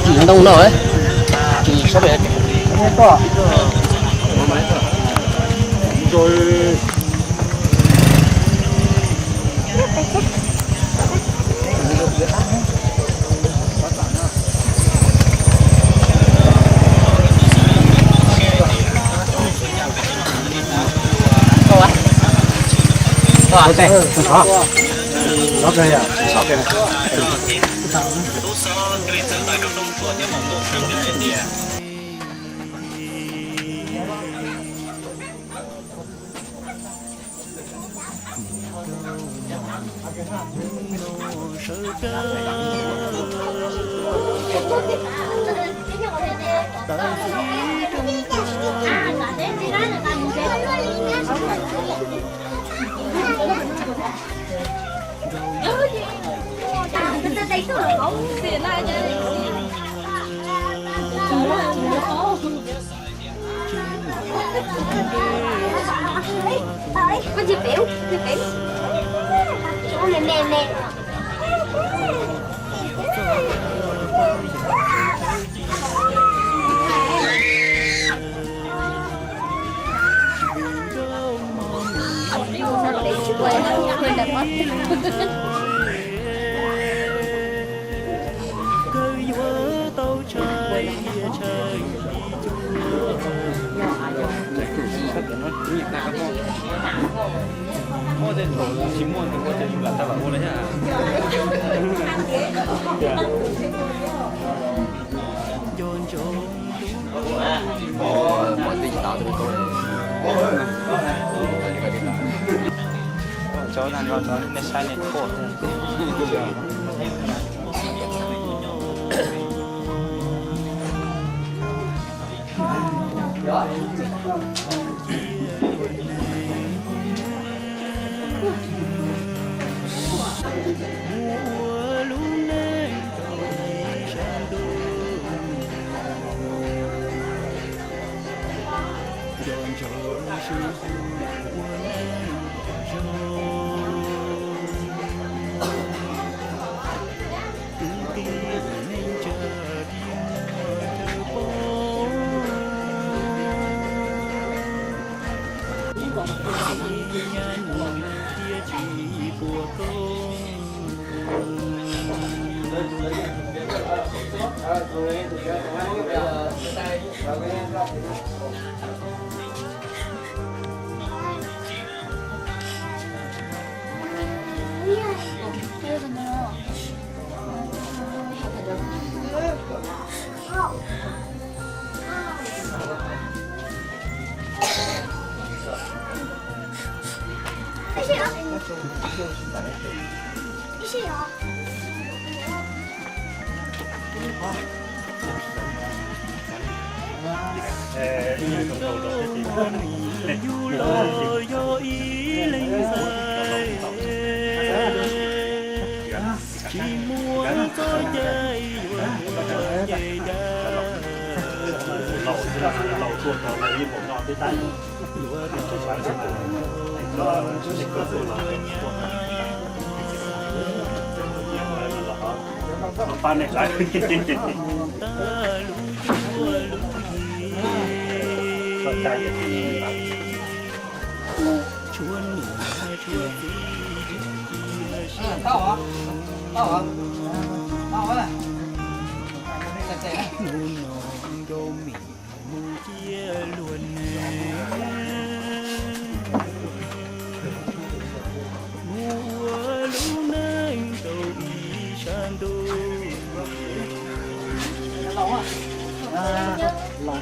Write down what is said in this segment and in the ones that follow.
Tsis ntoo no, tsis sab pem. Muaj tej thaum tsis muaj tus ua ces yus lam tau lam ua li thiab. Cov no cov nej saib nej pom. Mus ua lub neej tau ib sab ntuj. Ua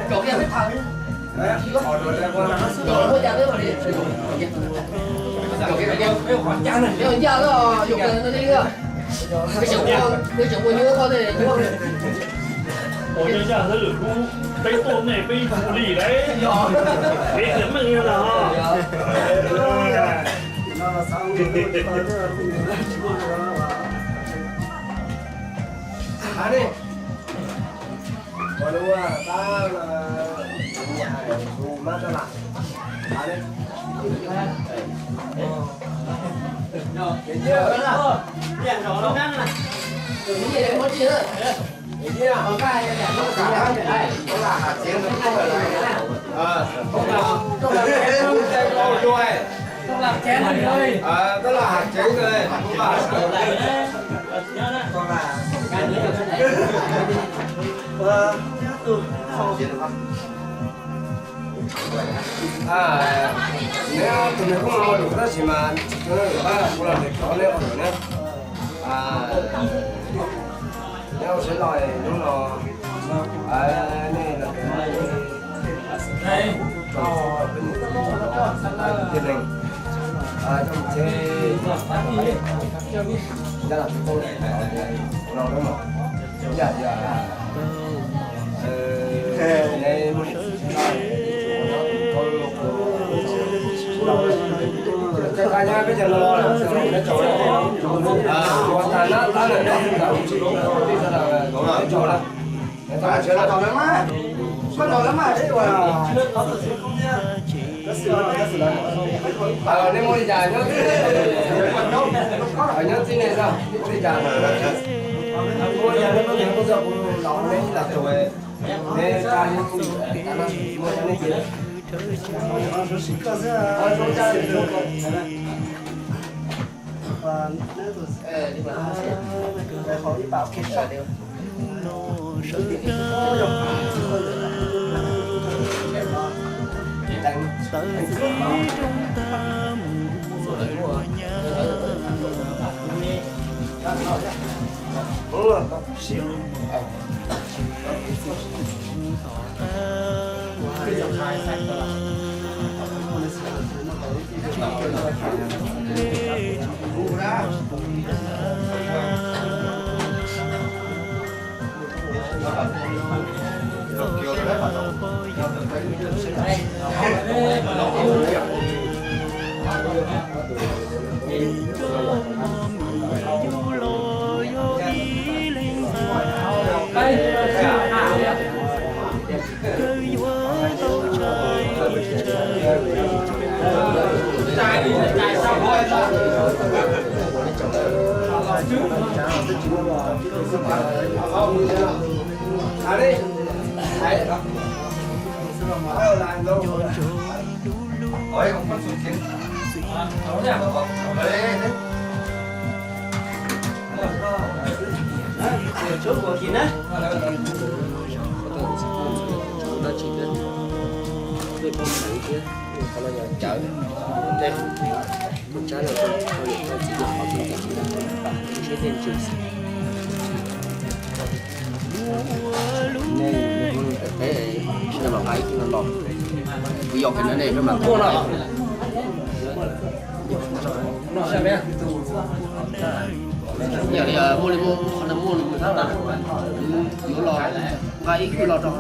cov yaj xwb lwm hnub peb tuaj nej peb ib tug li lauj, peb tias meej no na ho. Neb tus neeg kuj mus ua lus tab sis mas kuv los ntes cov neb ua lus na. Neb ua siab loj hnub no, nej los tias nej tso peb niam txiv tsoom neeg, coj mus txheb, ua no na mas, yam tias neb muaj niam txiv tsis qab nyob peb cov no, neb tso, ua tag nab tab lawm, neb tso na. Nej muaj li cas nyob txij, nyob txij nej no, muaj li cas, muaj li cas nej muab nws tuaj txog kuv los neb ib los tus, neb tsa nyob txij, muaj neb ces Kuv yog kiag na ne, peb mam tuaj no. Yog li muaj li muaj qhov no muaj li muaj tab, yuav los nqa ib khwb los rau.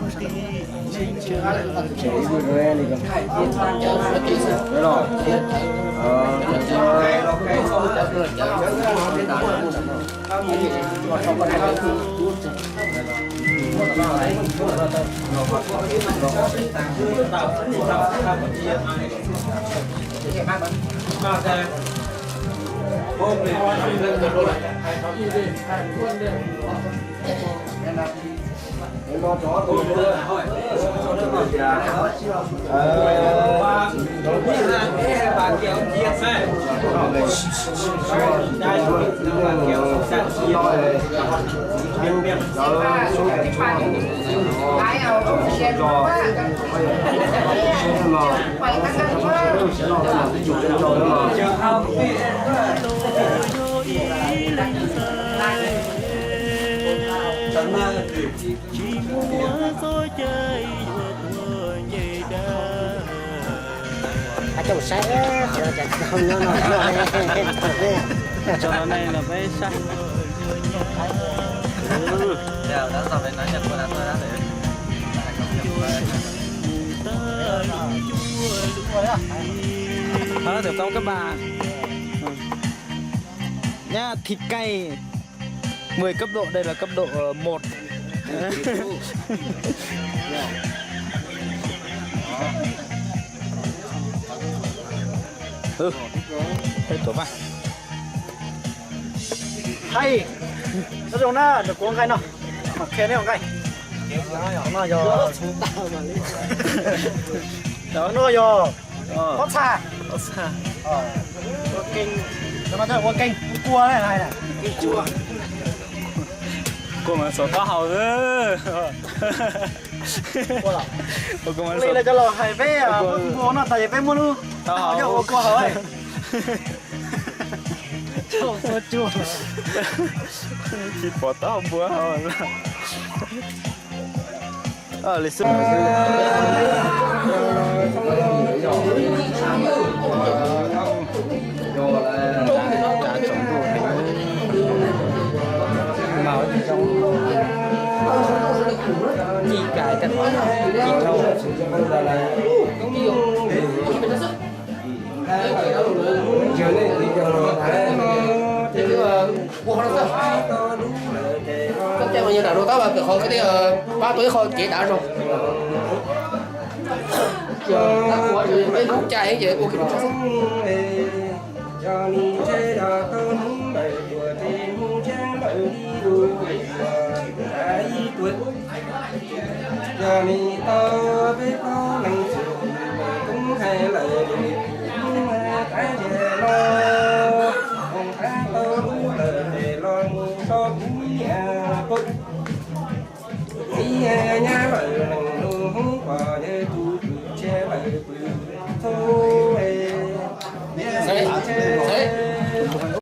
Coj mus saib, nyob no, tso los nej los peb saib. Đó, tổng thống cấp ba. Nhá, thịt cay mười cấp độ, đây là cấp độ ờ, một. Ừ, đây, tổ ba. Hais, no zoo na, nws kuv nqaij no, mas qhia neb nqaij. No yog, no yog pob txha, ua keeg, ua keeg kua na hais na. Kua mas sov taub hau xwb. Ua li lawv cov laus hais peb muaj npua no tas ces peb muaj lub taub hau coj ua kua haus. Tsis pom taub hau npua hau. Li xwb. Koj caij mas yog nram rau tab mas pem qhov peb tej pab tau ib qho kev dav zog. Peb lub caij ces ua kev rau tshaj xwb.